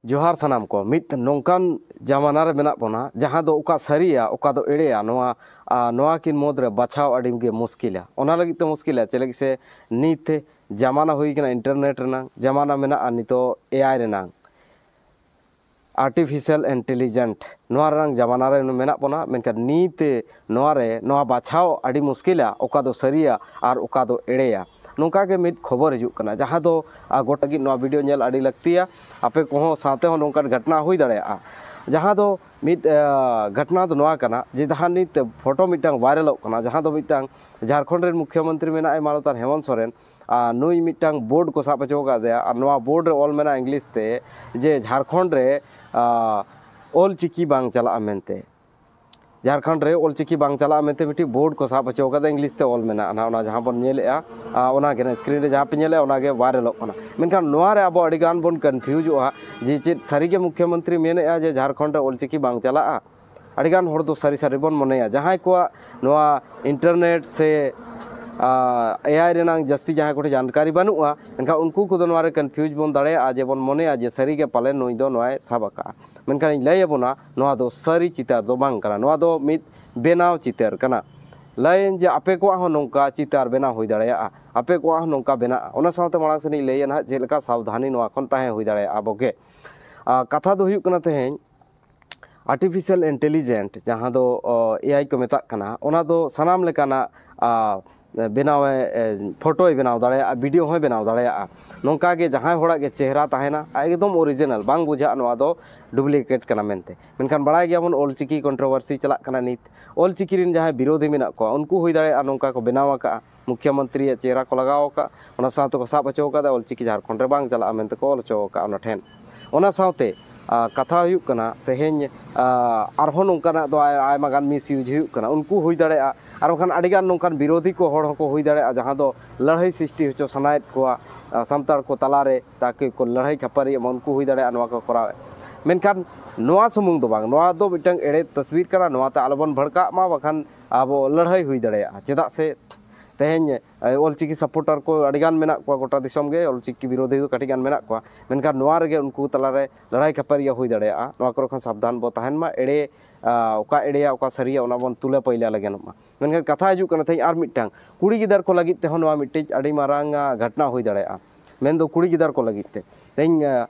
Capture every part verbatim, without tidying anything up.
ᱡᱚᱦᱟᱨ ᱥᱟᱱᱟᱢ ᱠᱚ᱾ ᱢᱤᱫ ᱱᱚᱝᱠᱟᱱ ᱡᱟᱢᱟᱱᱟ ᱨᱮ ᱢᱮᱱᱟᱜ ᱵᱚᱱᱟ, ᱡᱟᱦᱟᱸ ᱫᱚ ᱚᱠᱟ ᱥᱟᱹᱨᱤᱭᱟ, ᱚᱠᱟ ᱫᱚ ᱮᱲᱮᱭᱟ, ᱱᱚᱣᱟ, ᱟᱨ ᱱᱚᱣᱟ ᱠᱤᱱ ᱢᱩᱫᱽ ᱨᱮ ᱵᱟᱪᱷᱟᱣ ᱟᱹᱰᱤ ᱜᱮ ᱢᱩᱥᱠᱤᱞᱟ᱾ ᱚᱱᱟ ᱞᱟᱹᱜᱤᱫ ᱛᱮ ᱢᱩᱥᱠᱤᱞᱟ, ᱪᱮᱫ ᱞᱟᱹᱜᱤᱫ ᱥᱮ ᱱᱤᱛ ᱡᱟᱢᱟᱱᱟ ᱦᱩᱭ ᱠᱟᱱᱟ ᱤᱱᱴᱟᱨᱱᱮᱴ ᱨᱮᱱᱟᱝ, ᱡᱟᱢᱟᱱᱟ ᱢᱮᱱᱟᱜᱼᱟ ᱱᱤᱛᱚᱜ ᱮ ᱟᱭ ᱨᱮᱱᱟᱝ, ᱟᱨᱴᱤᱯᱷᱤᱥᱤᱭᱟᱞ ᱤᱱᱴᱮᱞᱤᱡᱮᱱᱴ, ᱱᱚᱣᱟ ᱨᱮᱱᱟᱝ ᱡᱟᱢᱟᱱᱟ ᱨᱮ ᱢᱮᱱᱟᱜ ᱵᱚᱱᱟ᱾ ᱢᱮᱱᱠᱷᱟᱱ ᱱᱤᱛ ᱱᱚᱣᱟ ᱨᱮ, ᱱᱚᱣᱟ ᱵᱟᱪᱷᱟᱣ ᱟᱹᱰᱤ ᱢᱩᱥᱠᱤᱞᱟ, ᱚᱠᱟ ᱫᱚ ᱥᱟᱹᱨᱤᱭᱟ ᱟᱨ ᱚᱠᱟ ᱫᱚ ᱮᱲᱮᱭᱟ᱾ ᱱᱚᱝᱠᱟ ᱜᱮ ᱢᱤᱫ ᱠᱷᱚᱵᱚᱨ ᱦᱤᱡᱩᱜ ᱠᱟᱱᱟ, ᱡᱟᱦᱟᱸ ᱫᱚ, ᱟᱨ ᱜᱚᱴᱟ ᱞᱟᱹᱜᱤᱫ ᱱᱚᱣᱟ ᱵᱷᱤᱰᱤᱭᱳ ᱧᱮᱞ ᱟᱹᱰᱤ ᱞᱟᱹᱠᱛᱤᱭᱟ᱾ ᱟᱯᱮ ᱠᱚᱦᱚᱸ ᱥᱟᱶᱛᱮ ᱦᱚᱸ ᱱᱚᱝᱠᱟᱱ ᱜᱷᱚᱴᱱᱟ ᱦᱩᱭ ᱫᱟᱲᱮᱭᱟᱜᱼᱟ᱾ ᱡᱟᱦᱟᱸ ᱫᱚ ᱢᱤᱫ, ᱟᱨ, ᱜᱷᱚᱴᱱᱟ ᱫᱚ ᱱᱚᱣᱟ ᱠᱟᱱᱟ ᱡᱮ ᱡᱟᱦᱟᱸ ᱱᱤᱛ ᱯᱷᱳᱴᱳ ᱢᱤᱫᱴᱟᱝ ᱵᱷᱟᱭᱨᱟᱞᱚᱜ ᱠᱟᱱᱟ, ᱡᱟᱦᱟᱸ ᱫᱚ ᱢᱤᱫᱴᱟᱝ ᱡᱷᱟᱲᱠᱷᱚᱸᱰ ᱨᱮᱱ ᱢᱩᱠᱷᱭᱚᱢᱚᱱᱛᱨᱤ ᱢᱮᱱᱟᱭ ᱢᱟᱱᱚᱛᱟᱱ ᱦᱮᱢᱚᱱᱛ ᱥᱚᱨᱮᱱ, ᱟᱨ ᱱᱩᱭ ᱢᱤᱫᱴᱟᱝ ᱵᱳᱨᱰ ᱠᱚ ᱥᱟᱵ ᱦᱚᱪᱚ ᱟᱠᱟᱫᱮᱭᱟ, ᱟᱨ ᱱᱚᱣᱟ ᱵᱳᱨᱰ ᱨᱮ ᱚᱞ ᱢᱮᱱᱟᱜᱼᱟ ᱤᱝᱞᱤᱥ ᱛᱮ ᱡᱮ ᱡᱷᱟᱲᱠᱷᱚᱸᱰ ᱨᱮ, ᱟᱨ, ᱚᱞ ᱪᱤᱠᱤ ᱵᱟᱝ ᱪᱟᱞᱟᱜᱼᱟ ᱢᱮᱱᱛᱮ᱾ ᱡᱷᱟᱲᱠᱷᱚᱸᱰ ᱨᱮ ᱚᱞ ᱪᱤᱠᱤ ᱵᱟᱝ ᱪᱟᱞᱟᱜᱼᱟ ᱢᱮᱱᱛᱮ ᱢᱤᱫᱴᱤᱡ ᱵᱳᱨᱰ ᱠᱚ ᱥᱟᱵ ᱦᱚᱪᱚ ᱟᱠᱟᱫᱟ, ᱤᱝᱞᱤᱥ ᱛᱮ ᱚᱞ ᱢᱮᱱᱟᱜᱼᱟ ᱱᱟᱦᱟᱜ, ᱚᱱᱟ ᱡᱟᱦᱟᱸ ᱵᱚᱱ ᱧᱮᱞᱮᱫᱼᱟ, ᱟᱨ ᱚᱱᱟ ᱜᱮ ᱱᱟᱦᱟᱜ ᱥᱠᱨᱤᱱ ᱨᱮ ᱡᱟᱦᱟᱸ ᱯᱮ ᱧᱮᱞᱮᱫᱼᱟ, ᱚᱱᱟ ᱜᱮ ᱵᱷᱟᱭᱨᱟᱞᱚᱜ ᱠᱟᱱᱟ᱾ ᱢᱮᱱᱠᱷᱟᱱ ᱱᱚᱣᱟ ᱨᱮ ᱟᱵᱚ ᱟᱹᱰᱤ ᱜᱟᱱ ᱵᱚᱱ ᱠᱚᱱᱯᱷᱤᱭᱩᱡᱚᱜᱼᱟ ᱡᱮ ᱪᱮᱫ ᱥᱟᱹᱨᱤ ᱜᱮ ᱢᱩᱠᱷᱭᱚᱢᱚᱱᱛᱨᱤ ᱢᱮᱱᱮᱫᱼᱟ ᱡᱮ ᱡᱷᱟᱲᱠᱷᱚᱸᱰ ᱨᱮ ᱚᱞ ᱪᱤᱠᱤ ᱵᱟᱝ ᱪᱟᱞᱟᱜᱼᱟ? ᱟᱹᱰᱤ ᱜᱟᱱ ᱦᱚᱲ ᱫᱚ ᱥᱟᱹᱨᱤ ᱥᱟᱹᱨᱤ ᱵᱚᱱ ᱢᱚᱱᱮᱭᱟ᱾ ᱡᱟᱦᱟᱸᱭ ᱠᱚᱣᱟᱜ ᱱᱚᱣᱟ ᱤᱱᱴᱟᱨᱱᱮᱴ ᱥᱮ, ᱟᱨ, ᱮ ᱟᱭ ᱨᱮᱱᱟᱝ ᱡᱟᱹᱥᱛᱤ ᱡᱟᱦᱟᱸᱭ ᱠᱚᱴᱷᱮᱱ ᱡᱟᱱᱠᱟᱨᱤ ᱵᱟᱹᱱᱩᱜᱼᱟ, ᱮᱱᱠᱷᱟᱱ ᱩᱱᱠᱩ ᱠᱚᱫᱚ ᱱᱚᱣᱟ ᱨᱮ ᱠᱚᱱᱯᱷᱤᱭᱩᱡᱽ ᱵᱚᱱ ᱫᱟᱲᱮᱭᱟᱜᱼᱟ ᱡᱮ ᱵᱚᱱ ᱢᱚᱱᱮᱭᱟ ᱡᱮ ᱥᱟᱹᱨᱤ ᱜᱮ ᱯᱟᱞᱮᱱ ᱱᱩᱭ ᱫᱚ ᱱᱚᱣᱟᱭ ᱥᱟᱵ ᱟᱠᱟᱫᱼᱟ᱾ ᱢᱮᱱᱠᱷᱟᱱ ᱤᱧ ᱞᱟᱹᱭ ᱟᱵᱚᱱᱟ, ᱱᱚᱣᱟ ᱫᱚ ᱥᱟᱹᱨᱤ ᱪᱤᱛᱟᱹᱨ ᱫᱚ ᱵᱟᱝ ᱠᱟᱱᱟ, ᱱᱚᱣᱟ ᱫᱚ ᱢᱤᱫ ᱵᱮᱱᱟᱣ ᱪᱤᱛᱟᱹᱨ ᱠᱟᱱᱟ᱾ ᱞᱟᱹᱭᱟᱹᱧ ᱡᱮ ᱟᱯᱮ ᱠᱚᱣᱟᱜ ᱦᱚᱸ ᱱᱚᱝᱠᱟ ᱪᱤᱛᱟᱹᱨ ᱵᱮᱱᱟᱣ ᱦᱩᱭ ᱫᱟᱲᱮᱭᱟᱜᱼᱟ, ᱟᱯᱮ ᱠᱚᱣᱟᱜ ᱦᱚᱸ ᱱᱚᱝᱠᱟ ᱵᱮᱱᱟᱜᱼᱟ᱾ ᱚᱱᱟ ᱥᱟᱶᱛᱮ ᱢᱟᱲᱟᱝ ᱥᱮᱫ ᱤᱧ ᱞᱟᱹᱭᱟ ᱱᱟᱦᱟᱜ ᱪᱮᱫ ᱞᱮᱠᱟ ᱥᱟᱵᱫᱷᱟᱱᱤ ᱱᱚᱣᱟ ᱠᱷᱚᱱ ᱛᱟᱦᱮᱸ ᱦᱩᱭ ᱫᱟᱲᱮᱭᱟᱜᱼᱟ ᱟᱵᱚ ᱜᱮ᱾ ᱟᱨ, ᱠᱟᱛᱷᱟ ᱫᱚ ᱦᱩᱭᱩᱜ ᱠᱟᱱᱟ ᱛᱮᱦᱮᱧ ᱟᱨᱴᱤᱯᱷᱤᱥᱤᱭᱟᱞ ᱤᱱᱴᱮᱞᱤᱡᱮᱱᱴ, ᱡᱟᱦᱟᱸ ᱫᱚ, ᱚ, ᱮ ᱟᱭ ᱠᱚ ᱢᱮᱛᱟᱜ ᱠᱟᱱᱟ, ᱚᱱᱟ ᱫᱚ ᱥᱟᱱᱟᱢ ᱞᱮᱠᱟᱱᱟᱜ, ᱟ, ᱵᱮᱱᱟᱣᱮ, ᱮ, ᱯᱷᱳᱴᱳᱭ ᱵᱮᱱᱟᱣ ᱫᱟᱲᱮᱭᱟᱜᱼᱟ, ᱵᱷᱤᱰᱤᱭᱳ ᱦᱚᱸᱭ ᱵᱮᱱᱟᱣ ᱫᱟᱲᱮᱭᱟᱜᱼᱟ᱾ ᱱᱚᱝᱠᱟ ᱜᱮ ᱡᱟᱦᱟᱸᱭ ᱦᱚᱲᱟᱜ ᱜᱮ ᱪᱮᱦᱨᱟ ᱛᱟᱦᱮᱱᱟ, ᱮᱠᱫᱚᱢ ᱚᱨᱤᱡᱤᱱᱟᱞ, ᱵᱟᱝ ᱵᱩᱡᱷᱟᱹᱜᱼᱟ ᱱᱚᱣᱟ ᱫᱚ ᱰᱩᱯᱞᱤᱠᱮᱴ ᱠᱟᱱᱟ ᱢᱮᱱᱛᱮ᱾ ᱢᱮᱱᱠᱷᱟᱱ ᱵᱟᱲᱟᱭ ᱜᱮᱭᱟᱵᱚᱱ ᱚᱞ ᱪᱤᱠᱤ ᱠᱚᱱᱴᱨᱳᱵᱷᱟᱨᱥᱤ ᱪᱟᱞᱟᱜ ᱠᱟᱱᱟ ᱱᱤᱛ᱾ ᱚᱞ ᱪᱤᱠᱤ ᱨᱮᱱ ᱡᱟᱦᱟᱸᱭ ᱵᱤᱨᱳᱫᱷᱤ ᱢᱮᱱᱟᱜ ᱠᱚᱣᱟ, ᱩᱱᱠᱩ ᱦᱩᱭ ᱫᱟᱲᱮᱭᱟᱜᱼᱟ ᱱᱚᱝᱠᱟ ᱠᱚ ᱵᱮᱱᱟᱣ ᱟᱠᱟᱫᱼᱟ, ᱢᱩᱠᱷᱭᱚᱢᱚᱱᱛᱨᱤᱭᱟᱜ ᱪᱮᱦᱨᱟ ᱠᱚ ᱞᱟᱜᱟᱣ ᱟᱠᱟᱫᱼᱟ, ᱚᱱᱟ ᱥᱟᱶᱛᱮ ᱠᱚ ᱥᱟᱵ ᱦᱚᱪᱚ ᱟᱠᱟᱫᱟ, ᱚᱞ ᱪᱤᱠᱤ ᱡᱷᱟᱲᱠᱷᱚᱸᱰ ᱨᱮ ᱵᱟᱝ ᱪᱟᱞᱟᱜᱼᱟ ᱢᱮᱱᱛᱮ ᱠᱚ ᱚᱞ ᱦᱚᱪᱚ ᱟᱠᱟᱫᱼᱟ ᱚᱱᱟ ᱴᱷᱮᱱ᱾ ᱚᱱᱟ ᱥᱟᱶᱛᱮ, ᱟ, ᱠᱟᱛᱷᱟ ᱦᱩᱭᱩᱜ ᱠᱟᱱᱟ, ᱛᱮᱦᱮᱧ, ᱟ, ᱟᱨᱦᱚᱸ ᱱᱚᱝᱠᱟᱱᱟᱜ ᱫᱚ ᱟᱭ-, ᱟᱭᱢᱟ ᱜᱟᱱ ᱢᱤᱥᱤᱭᱩᱡᱽ ᱦᱩᱭᱩᱜ ᱠᱟᱱᱟ, ᱩᱱᱠᱩ ᱦᱩᱭ ᱫᱟᱲᱮᱭᱟᱜᱼᱟ᱾ ᱟᱨ ᱵᱟᱝᱠᱷᱟᱱ ᱟᱹᱰᱤᱜᱟᱱ ᱱᱚᱝᱠᱟᱱ ᱵᱤᱨᱳᱫᱷᱤ ᱠᱚ ᱦᱚᱲ ᱦᱚᱸᱠᱚ ᱦᱩᱭ ᱫᱟᱲᱮᱭᱟᱜᱼᱟ, ᱡᱟᱦᱟᱸ ᱫᱚ ᱞᱟᱹᱲᱦᱟᱹᱭ ᱥᱨᱤᱥᱴᱤ ᱦᱚᱪᱚ ᱥᱟᱱᱟᱭᱮᱫ ᱠᱚᱣᱟ, ᱟ, ᱥᱟᱱᱛᱟᱲ ᱠᱚ ᱛᱟᱞᱟᱨᱮ, ᱛᱟᱠᱤ ᱠᱚ ᱞᱟᱹᱲᱦᱟᱹᱭ ᱠᱷᱟᱹᱯᱟᱹᱨᱤ ᱮᱢᱟᱱ ᱩᱱᱠᱩ ᱦᱩᱭ ᱫᱟᱲᱮᱭᱟᱜᱼᱟ ᱱᱚᱣᱟ ᱠᱚ ᱠᱚᱨᱟᱣᱮᱫ᱾ ᱢᱮᱱᱠᱷᱟᱱ ᱱᱚᱣᱟ ᱥᱩᱢᱩᱝ ᱫᱚ ᱵᱟᱝ, ᱱᱚᱣᱟ ᱫᱚ ᱢᱤᱫᱴᱟᱝ ᱮᱲᱮ ᱛᱟᱥᱵᱤᱨ ᱠᱟᱱᱟ, ᱱᱚᱣᱟᱛᱮ ᱟᱞᱚᱵᱚᱱ ᱵᱷᱟᱲᱠᱟᱜ ᱢᱟ, ᱵᱟᱠᱷᱟᱱ ᱟᱵᱚ ᱞᱟᱹᱲᱦᱟᱹᱭ ᱦᱩᱭ ᱫᱟᱲᱮᱭᱟᱜᱼᱟ᱾ ᱪᱮᱫᱟᱜ ᱥᱮ ᱛᱮᱦᱮᱧ ᱚᱞᱪᱤᱠᱤ ᱥᱟᱯᱳᱨᱴᱟᱨ ᱠᱚ ᱟᱹᱰᱤᱜᱟᱱ ᱢᱮᱱᱟᱜ ᱠᱚᱣᱟ ᱜᱚᱴᱟ ᱫᱤᱥᱚᱢ ᱜᱮ, ᱚᱞᱪᱤᱠᱤ ᱵᱤᱨᱳᱫᱷᱤ ᱠᱚ ᱠᱟᱹᱴᱤᱡ ᱜᱟᱱ ᱢᱮᱱᱟᱜ ᱠᱚᱣᱟ, ᱢᱮᱱᱠᱷᱟᱱ ᱱᱚᱣᱟ ᱨᱮᱜᱮ ᱩᱱᱠᱩ ᱛᱟᱞᱟᱨᱮ ᱞᱟᱹᱲᱦᱟᱹᱭ ᱠᱷᱟᱹᱯᱟᱹᱨᱤᱭᱟᱹ ᱦᱩᱭ ᱫᱟᱲᱮᱭᱟᱜᱼᱟ᱾ ᱱᱚᱣᱟ ᱠᱚᱨᱮ ᱠᱷᱚᱱ ᱥᱟᱵᱫᱷᱟᱱ ᱵᱚ ᱛᱟᱦᱮᱱ ᱢᱟ᱾ ᱮᱲᱮ ᱚᱠᱟ ᱮᱲᱮᱭᱟ, ᱚᱠᱟ ᱥᱟᱹᱨᱤᱭᱟ, ᱚᱱᱟ ᱵᱚᱱ ᱛᱩᱞᱟᱹ ᱯᱟᱹᱭᱞᱟ ᱞᱮᱜᱮᱱᱚᱜ ᱢᱟ᱾ ᱢᱮᱱᱠᱷᱟᱱ ᱠᱟᱛᱷᱟ ᱦᱤᱡᱩᱜ ᱠᱟᱱᱟ, ᱛᱮᱦᱮᱧ ᱟᱨ ᱢᱤᱫᱴᱟᱝ ᱠᱩᱲᱤ ᱜᱤᱫᱟᱹᱨ ᱠᱚ ᱞᱟᱹᱜᱤᱫ ᱛᱮᱦᱚᱸ ᱱᱚᱣᱟ ᱢᱤᱫᱴᱤᱡ ᱟᱹᱰᱤ ᱢᱟᱨᱟᱝ ᱜᱷᱚᱴᱱᱟ ᱦᱩᱭ ᱫᱟᱲᱮᱭᱟᱜᱼᱟ, ᱢᱮᱱᱫᱚ ᱠᱩᱲᱤ ᱜᱤᱫᱟᱹᱨ ᱠᱚ ᱞᱟᱹᱜᱤᱫ ᱛᱮ᱾ ᱛᱮᱦᱮᱧ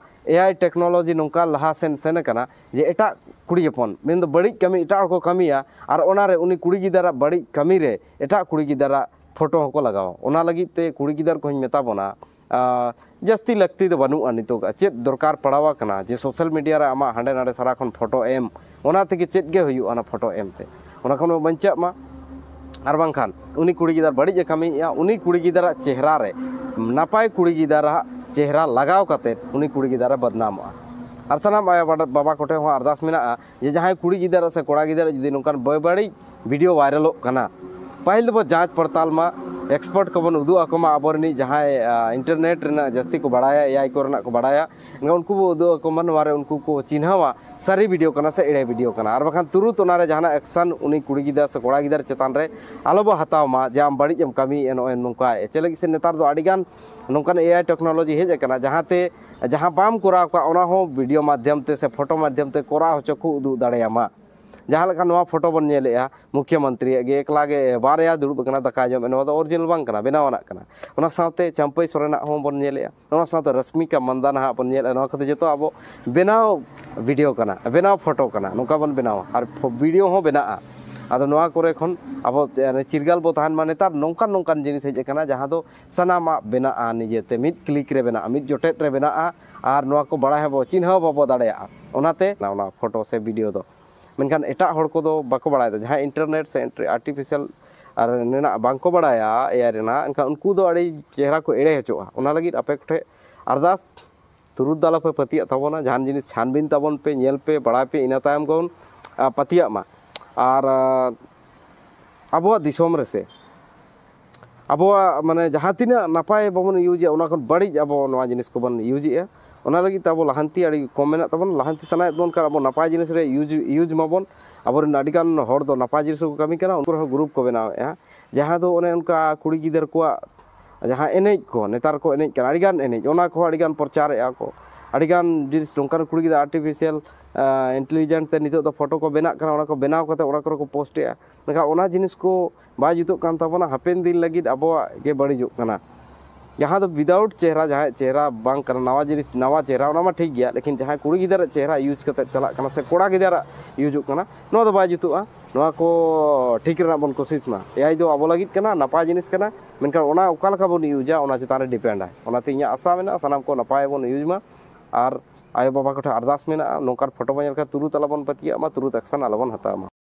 ᱮ ᱟᱭ ᱴᱮᱠᱱᱳᱞᱚᱡᱤ ᱱᱚᱝᱠᱟ ᱞᱟᱦᱟ ᱥᱮᱱ ᱥᱮᱱ ᱟᱠᱟᱱᱟ ᱡᱮ ᱮᱴᱟᱜ ᱠᱩᱲᱤ ᱦᱚᱯᱚᱱ, ᱢᱮᱱᱫᱚ ᱵᱟᱹᱲᱤᱡ ᱠᱟᱹᱢᱤ ᱮᱴᱟᱜ ᱦᱚᱲ ᱠᱚ ᱠᱟᱹᱢᱤᱭᱟ, ᱟᱨ ᱚᱱᱟᱨᱮ ᱩᱱᱤ ᱠᱩᱲᱤ ᱜᱤᱫᱟᱹᱨᱟᱜ ᱵᱟᱹᱲᱤᱡ ᱠᱟᱹᱢᱤᱨᱮ ᱮᱴᱟᱜ ᱠᱩᱲᱤ ᱜᱤᱫᱟᱹᱨᱟᱜ ᱯᱷᱳᱴᱳ ᱦᱚᱸᱠᱚ ᱞᱟᱜᱟᱣᱟ᱾ ᱚᱱᱟ ᱞᱟᱹᱜᱤᱫ ᱛᱮ ᱠᱩᱲᱤ ᱜᱤᱫᱟᱹᱨ ᱠᱚᱦᱚᱸᱧ ᱢᱮᱛᱟ ᱵᱚᱱᱟ, ᱟ, ᱡᱟᱹᱥᱛᱤ ᱞᱟᱹᱠᱛᱤ ᱫᱚ ᱵᱟᱹᱱᱩᱜᱼᱟ᱾ ᱱᱤᱛᱚᱜ ᱪᱮᱫ ᱫᱚᱨᱠᱟᱨ ᱯᱟᱲᱟᱣ ᱟᱠᱟᱱᱟ ᱡᱮ ᱥᱳᱥᱟᱞ ᱢᱤᱰᱤᱭᱟ ᱨᱮ ᱟᱢᱟᱜ ᱦᱟᱸᱰᱮ ᱱᱟᱰᱮ ᱥᱟᱨᱟ ᱠᱷᱚᱱ ᱯᱷᱳᱴᱳ ᱮᱢ, ᱚᱱᱟ ᱛᱮᱜᱮ ᱪᱮᱫ ᱜᱮ ᱦᱩᱭᱩᱜᱼᱟ? ᱚᱱᱟ ᱯᱷᱳᱴᱳ ᱮᱢ ᱛᱮ ᱚᱱᱟ ᱠᱷᱚᱱ ᱵᱚ ᱵᱟᱧᱪᱟᱜ ᱢᱟ᱾ ᱟᱨ ᱵᱟᱝᱠᱷᱟᱱ ᱩᱱᱤ ᱠᱩᱲᱤ ᱜᱤᱫᱟᱹᱨ ᱵᱟᱹᱲᱤᱡ ᱮ ᱠᱟᱹᱢᱤᱭᱮᱫᱼᱟ, ᱩᱱᱤ ᱠᱩᱲᱤ ᱜᱤᱫᱟᱹᱨᱟᱜ ᱪᱮᱦᱨᱟ ᱨᱮ, ᱱᱟᱯᱟᱭ ᱠᱩᱲᱤ ᱜᱤᱫᱟᱹᱨᱟᱜ ᱪᱮᱦᱨᱟ ᱞᱟᱜᱟᱣ ᱠᱟᱛᱮᱫ ᱩᱱᱤ ᱠᱩᱲᱤ ᱜᱤᱫᱟᱹᱨᱮ ᱵᱚᱫᱱᱟᱢᱚᱜᱼᱟ᱾ ᱟᱨ ᱥᱟᱱᱟᱢ ᱟᱭᱳ ᱵᱟᱵᱟ ᱠᱚᱴᱷᱮᱱ ᱦᱚᱸ ᱟᱨᱫᱟᱥ ᱢᱮᱱᱟᱜᱼᱟ ᱡᱮ ᱡᱟᱦᱟᱸᱭ ᱠᱩᱲᱤ ᱜᱤᱫᱟᱹᱨ ᱥᱮ ᱠᱚᱲᱟ ᱜᱤᱫᱟᱹᱨ ᱡᱩᱫᱤ ᱱᱚᱝᱠᱟᱱ ᱵᱟᱹᱲᱤᱡ ᱵᱷᱤᱰᱤᱭᱳ ᱵᱷᱟᱭᱨᱟᱞᱚᱜ ᱠᱟᱱᱟ, ᱯᱟᱹᱦᱤᱞ ᱫᱚᱵᱚ ᱡᱟᱸᱪ ᱯᱚᱲᱛᱟᱞ ᱢᱟ, ᱮᱠᱥᱯᱟᱨᱴ ᱠᱚᱵᱚᱱ ᱩᱫᱩᱜ ᱟᱠᱚ ᱢᱟ, ᱟᱵᱚ ᱨᱤᱱᱤᱡ ᱡᱟᱦᱟᱸᱭ ᱤᱱᱴᱟᱨᱱᱮᱴ ᱨᱮᱱᱟᱜ ᱡᱟᱹᱥᱛᱤ ᱠᱚ ᱵᱟᱲᱟᱭᱟ, ᱮ ᱟᱭ ᱠᱚᱨᱮᱱᱟᱜ ᱠᱚ ᱵᱟᱲᱟᱭᱟ, ᱩᱱᱠᱩ ᱵᱚ ᱩᱫᱩᱜ ᱟᱠᱚ ᱢᱟ, ᱱᱚᱣᱟ ᱨᱮ ᱩᱱᱠᱩ ᱠᱚ ᱪᱤᱱᱦᱟᱹᱣᱟ ᱥᱟᱹᱨᱤ ᱵᱷᱤᱰᱤᱭᱳ ᱠᱟᱱᱟ ᱥᱮ ᱮᱲᱮ ᱵᱷᱤᱰᱤᱭᱳ ᱠᱟᱱᱟ᱾ ᱟᱨ ᱵᱟᱠᱷᱟᱱ ᱛᱩᱨᱩᱛ ᱚᱱᱟ ᱨᱮ ᱡᱟᱦᱟᱱᱟᱜ ᱮᱠᱥᱟᱱ ᱩᱱᱤ ᱠᱩᱲᱤ ᱜᱤᱫᱟᱹᱨ ᱥᱮ ᱠᱚᱲᱟ ᱜᱤᱫᱟᱹᱨ ᱪᱮᱛᱟᱱ ᱨᱮ ᱟᱞᱚ ᱵᱚ ᱦᱟᱛᱟᱣ ᱢᱟ ᱡᱮ ᱟᱢ ᱵᱟᱹᱲᱤᱡ ᱮᱢ ᱠᱟᱹᱢᱤᱭᱮᱫᱼᱟ, ᱱᱚᱜᱼᱚᱭ ᱱᱚᱝᱠᱟᱭᱮᱫᱼᱟ᱾ ᱪᱮᱫ ᱞᱟᱹᱜᱤᱫ ᱥᱮ ᱱᱮᱛᱟᱨ ᱫᱚ ᱟᱹᱰᱤᱜᱟᱱ ᱱᱚᱝᱠᱟᱱ ᱮ ᱟᱭ ᱴᱮᱠᱱᱳᱞᱚᱡᱤ ᱦᱮᱡ ᱟᱠᱟᱱᱟ, ᱡᱟᱦᱟᱸᱛᱮ ᱡᱟᱦᱟᱸ ᱵᱟᱢ ᱠᱚᱨᱟᱣ ᱠᱟᱜ ᱚᱱᱟ ᱦᱚᱸ ᱵᱷᱤᱰᱤᱭᱳ ᱢᱟᱫᱽᱫᱷᱚᱢ ᱛᱮ ᱥᱮ ᱯᱷᱳᱴᱳ ᱢᱟᱫᱽᱫᱷᱚᱢ ᱛᱮ ᱠᱚᱨᱟᱣ ᱦᱚᱪᱚ ᱠᱚ ᱩᱫᱩᱜ ᱫᱟᱲᱮᱭᱟᱢᱟ᱾ ᱡᱟᱦᱟᱸ ᱞᱮᱠᱟ ᱱᱚᱣᱟ ᱯᱷᱳᱴᱳ ᱵᱚᱱ ᱧᱮᱞᱮᱫᱼᱟ, ᱢᱩᱠᱷᱭᱟᱹ ᱢᱚᱱᱛᱨᱤᱭᱟᱜ ᱜᱮ ᱮᱠᱞᱟ ᱜᱮ ᱵᱟᱨᱭᱟ ᱫᱩᱲᱩᱵ ᱟᱠᱟᱱᱟ ᱫᱟᱠᱟ ᱡᱚᱢ, ᱱᱚᱣᱟ ᱫᱚ ᱚᱨᱤᱡᱤᱱᱟᱞ ᱵᱟᱝ ᱠᱟᱱᱟ, ᱵᱮᱱᱟᱣ ᱟᱱᱟᱜ ᱠᱟᱱᱟ᱾ ᱚᱱᱟ ᱥᱟᱶᱛᱮ ᱪᱟᱢᱯᱟᱹᱭ ᱥᱚᱨᱮᱱᱟᱜ ᱦᱚᱸ ᱵᱚᱱ ᱧᱮᱞᱮᱫᱼᱟ, ᱚᱱᱟ ᱥᱟᱶᱛᱮ ᱨᱚᱥᱢᱤᱠᱟ ᱢᱟᱱᱫᱟᱱᱟ ᱦᱟᱸᱜ ᱵᱚᱱ ᱧᱮᱞᱮᱫᱼᱟ᱾ ᱱᱚᱣᱟ ᱠᱚᱫᱚ ᱡᱚᱛᱚ ᱟᱵᱚ ᱵᱮᱱᱟᱣ ᱵᱷᱤᱰᱤᱭᱳ ᱠᱟᱱᱟ, ᱵᱮᱱᱟᱣ ᱯᱷᱳᱴᱳ ᱠᱟᱱᱟ, ᱱᱚᱝᱠᱟ ᱵᱚᱱ ᱵᱮᱱᱟᱣᱟ ᱟᱨ ᱯᱷᱳ-, ᱵᱷᱤᱰᱤᱭᱳ ᱦᱚᱸ ᱵᱮᱱᱟᱜᱼᱟ᱾ ᱟᱫᱚ ᱱᱚᱣᱟ ᱠᱚᱨᱮ ᱠᱷᱚᱱ ᱟᱵᱚ ᱪᱤᱨᱜᱟᱞ ᱵᱚ ᱛᱟᱦᱮᱱ ᱢᱟ᱾ ᱱᱮᱛᱟᱨ ᱱᱚᱝᱠᱟᱱ ᱱᱚᱝᱠᱟᱱ ᱡᱤᱱᱤᱥ ᱦᱮᱡ ᱟᱠᱟᱱᱟ ᱡᱟᱦᱟᱸ ᱫᱚ ᱥᱟᱱᱟᱢᱟᱜ ᱵᱮᱱᱟᱜᱼᱟ, ᱱᱤᱡᱮᱛᱮ ᱢᱤᱫ ᱠᱞᱤᱠ ᱨᱮ ᱵᱮᱱᱟᱜᱼᱟ, ᱢᱤᱫ ᱡᱚᱴᱮᱫ ᱨᱮ ᱵᱮᱱᱟᱜᱼᱟ᱾ ᱟᱨ ᱱᱚᱣᱟ ᱠᱚ ᱵᱟᱲᱟᱭ ᱦᱚᱸᱵᱚ ᱪᱤᱱᱦᱟᱹᱣ ᱵᱟᱵᱚ ᱫᱟᱲᱮᱭᱟᱜᱼᱟ ᱚᱱᱟᱛᱮ ᱚᱱᱟ ᱯᱷᱳᱴᱳ ᱥᱮ ᱵᱷᱤᱰᱤᱭᱳ ᱫᱚ᱾ ᱢᱮᱱᱠᱷᱟᱱ ᱮᱴᱟᱜ ᱦᱚᱲ ᱠᱚᱫᱚ ᱵᱟᱠᱚ ᱵᱟᱲᱟᱭᱮᱫᱟ, ᱡᱟᱦᱟᱸᱭ ᱤᱱᱴᱟᱨᱱᱮᱴ ᱥᱮ ᱟᱨᱴᱤᱯᱷᱤᱥᱤᱭᱟᱞ ᱟᱨ ᱨᱮᱱᱟᱜ ᱵᱟᱝᱠᱚ ᱵᱟᱲᱟᱭᱟ ᱮ ᱟᱭ ᱨᱮᱱᱟᱜ, ᱮᱱᱠᱷᱟᱱ ᱩᱱᱠᱩ ᱫᱚ ᱟᱹᱰᱤ ᱪᱮᱦᱨᱟ ᱠᱚ ᱮᱲᱮ ᱦᱚᱪᱚᱜᱼᱟ᱾ ᱚᱱᱟ ᱞᱟᱹᱜᱤᱫ ᱟᱯᱮ ᱠᱚᱴᱷᱮᱱ ᱟᱨᱫᱟᱥ, ᱛᱩᱨᱩᱛ ᱫᱚ ᱟᱞᱚᱯᱮ ᱯᱟᱹᱛᱭᱟᱹᱜ ᱛᱟᱵᱚᱱᱟ᱾ ᱡᱟᱦᱟᱱ ᱡᱤᱱᱤᱥ ᱪᱷᱟᱱᱵᱤᱱ ᱛᱟᱵᱚᱱ ᱯᱮ, ᱧᱮᱞ ᱯᱮ, ᱵᱟᱲᱟᱭ ᱯᱮ, ᱤᱱᱟᱹ ᱛᱟᱭᱚᱢ ᱜᱮᱵᱚᱱ ᱟ, ᱯᱟᱹᱛᱭᱟᱹᱜ ᱢᱟ᱾ ᱟᱨ ᱟ, ᱟᱵᱚᱣᱟᱜ ᱫᱤᱥᱚᱢ ᱨᱮᱥᱮ ᱟᱵᱚᱣᱟᱜ ᱢᱟᱱᱮ ᱡᱟᱦᱟᱸ ᱛᱤᱱᱟᱹᱜ ᱱᱟᱯᱟᱭ ᱵᱟᱵᱚᱱ ᱤᱭᱩᱡᱮᱜᱼᱟ, ᱚᱱᱟ ᱠᱷᱚᱱ ᱵᱟᱹᱲᱤᱡ ᱟᱵᱚ ᱱᱚᱣᱟ ᱡᱤᱱᱤᱥ ᱠᱚᱵᱚᱱ ᱤᱭᱩᱡᱮᱜᱼᱟ᱾ ᱚᱱᱟ ᱞᱟᱹᱜᱤᱫ ᱛᱮ ᱟᱵᱚ ᱞᱟᱦᱟᱱᱛᱤ ᱟᱹᱰᱤ ᱠᱚᱢ ᱢᱮᱱᱟᱜ ᱛᱟᱵᱚᱱᱟ᱾ ᱞᱟᱦᱟᱱᱛᱤ ᱥᱟᱱᱟᱭᱮᱫ ᱵᱚᱱ ᱠᱷᱟᱱ ᱟᱵᱚ ᱱᱟᱯᱟᱭ ᱡᱤᱱᱤᱥ ᱨᱮ ᱤᱭᱩᱡᱽ ᱤᱭᱩᱡᱽ ᱢᱟᱵᱚᱱ᱾ ᱟᱵᱚᱨᱮᱱ ᱟᱹᱰᱤᱜᱟᱱ ᱦᱚᱲ ᱫᱚ ᱱᱟᱯᱟᱭ ᱡᱤᱱᱤᱥ ᱠᱚ ᱠᱟᱹᱢᱤ ᱠᱟᱱᱟ, ᱩᱱᱠᱩ ᱨᱮᱦᱚᱸ ᱜᱨᱩᱯ ᱠᱚ ᱵᱮᱱᱟᱣᱮᱫᱼᱟ, ᱡᱟᱦᱟᱸ ᱫᱚ ᱚᱱᱮ ᱚᱱᱠᱟ ᱠᱩᱲᱤ ᱜᱤᱫᱟᱹᱨ ᱠᱚᱣᱟᱜ ᱡᱟᱦᱟᱸ ᱮᱱᱮᱡ ᱠᱚ, ᱱᱮᱛᱟᱨ ᱠᱚ ᱮᱱᱮᱡ ᱠᱟᱱᱟ, ᱟᱹᱰᱤᱜᱟᱱ ᱮᱱᱮᱡ, ᱚᱱᱟ ᱠᱚᱦᱚᱸ ᱟᱹᱰᱤᱜᱟᱱ ᱯᱨᱚᱪᱟᱨᱮᱫᱼᱟ ᱠᱚ᱾ ᱟᱹᱰᱤᱜᱟᱱ ᱡᱤᱱᱤᱥ ᱱᱚᱝᱠᱟᱱ ᱠᱩᱲᱤ ᱜᱤᱫᱽᱨᱟᱹ ᱟᱨᱴᱤᱯᱷᱤᱥᱤᱭᱟᱞ ᱤᱱᱴᱮᱞᱤᱡᱮᱱᱴ ᱛᱮ ᱱᱤᱛᱚᱜ ᱫᱚ ᱯᱷᱳᱴᱳ ᱠᱚ ᱵᱮᱱᱟᱜ ᱠᱟᱱᱟ, ᱚᱱᱟ ᱠᱚ ᱵᱮᱱᱟᱣ ᱠᱟᱛᱮ ᱚᱱᱟ ᱠᱚᱨᱮ ᱠᱚ ᱯᱳᱥᱴᱮᱜᱼᱟ᱾ ᱢᱮᱱᱠᱷᱟᱱ ᱚᱱᱟ ᱡᱤᱱᱤᱥ ᱠᱚ ᱵᱟᱭ ᱡᱩᱛᱩᱜ ᱠᱟᱱ ᱛᱟᱵᱚᱱᱟ, ᱦᱟᱯᱮᱱ ᱫᱤᱱ ᱞᱟᱹᱜᱤᱫ ᱟᱵᱚᱣᱟᱜ ᱜᱮ ᱵᱟᱹᱲᱤᱡᱚᱜ ᱠᱟᱱᱟ᱾ ᱡᱟᱦᱟᱸ ᱫᱚ ᱣᱤᱫᱟᱣᱩᱴ ᱪᱮᱦᱨᱟ, ᱡᱟᱦᱟᱸᱭᱟᱜ ᱪᱮᱦᱨᱟ ᱵᱟᱝ ᱠᱟᱱᱟ, ᱱᱟᱣᱟ ᱡᱤᱱᱤᱥ, ᱱᱟᱣᱟ ᱪᱮᱦᱨᱟ, ᱚᱱᱟ ᱢᱟ ᱴᱷᱤᱠ ᱜᱮᱭᱟ, ᱞᱮᱠᱤᱱ ᱡᱟᱦᱟᱸᱭ ᱠᱩᱲᱤ ᱜᱤᱫᱽᱨᱟᱹ ᱪᱮᱦᱨᱟ ᱤᱭᱩᱡᱽ ᱠᱟᱛᱮ ᱪᱟᱞᱟᱜ ᱠᱟᱱᱟ ᱥᱮ ᱠᱚᱲᱟ ᱜᱤᱫᱽᱨᱟᱹ ᱤᱭᱩᱡᱚᱜ ᱠᱟᱱᱟ, ᱱᱚᱣᱟ ᱫᱚ ᱵᱟᱭ ᱡᱩᱛᱩᱜᱼᱟ᱾ ᱱᱚᱣᱟ ᱠᱚ ᱴᱷᱤᱠ ᱨᱮᱱᱟᱜ ᱵᱚᱱ ᱠᱳᱥᱤᱥ ᱢᱟ᱾ ᱮ ᱟᱭ ᱫᱚ ᱟᱵᱚ ᱞᱟᱹᱜᱤᱫ ᱠᱟᱱᱟ, ᱱᱟᱯᱟᱭ ᱡᱤᱱᱤᱥ ᱠᱟᱱᱟ, ᱢᱮᱱᱠᱷᱟᱱ ᱚᱱᱟ ᱚᱠᱟ ᱞᱮᱠᱟ ᱵᱚᱱ ᱤᱭᱩᱡᱟ, ᱚᱱᱟ ᱪᱮᱛᱟᱱ ᱨᱮ ᱰᱤᱯᱮᱱᱰᱟᱭ᱾ ᱚᱱᱟᱛᱮ ᱤᱧᱟᱹᱜ ᱟᱥᱟ ᱢᱮᱱᱟᱜᱼᱟ, ᱥᱟᱱᱟᱢ ᱠᱚ ᱱᱟᱯᱟᱭ ᱵᱚᱱ ᱤᱭᱩᱡᱽ ᱢᱟ᱾ ᱟᱨ ᱟᱭᱳᱼᱵᱟᱵᱟ ᱠᱚᱴᱷᱮᱱ ᱟᱨᱫᱟᱥ ᱢᱮᱱᱟᱜᱼᱟ, ᱱᱚᱝᱠᱟᱱ ᱯᱷᱳᱴᱳ ᱵᱚᱱ ᱧᱮᱞ ᱠᱷᱟᱱ ᱛᱩᱨᱩᱛ ᱟᱞᱚᱵᱚᱱ ᱯᱟᱹᱛᱭᱟᱹᱜ ᱢᱟ, ᱛᱩᱨᱩᱛ ᱮᱠᱥᱮᱱ ᱟᱞᱚᱵᱚᱱ ᱦᱟᱛᱟᱣ ᱢᱟ᱾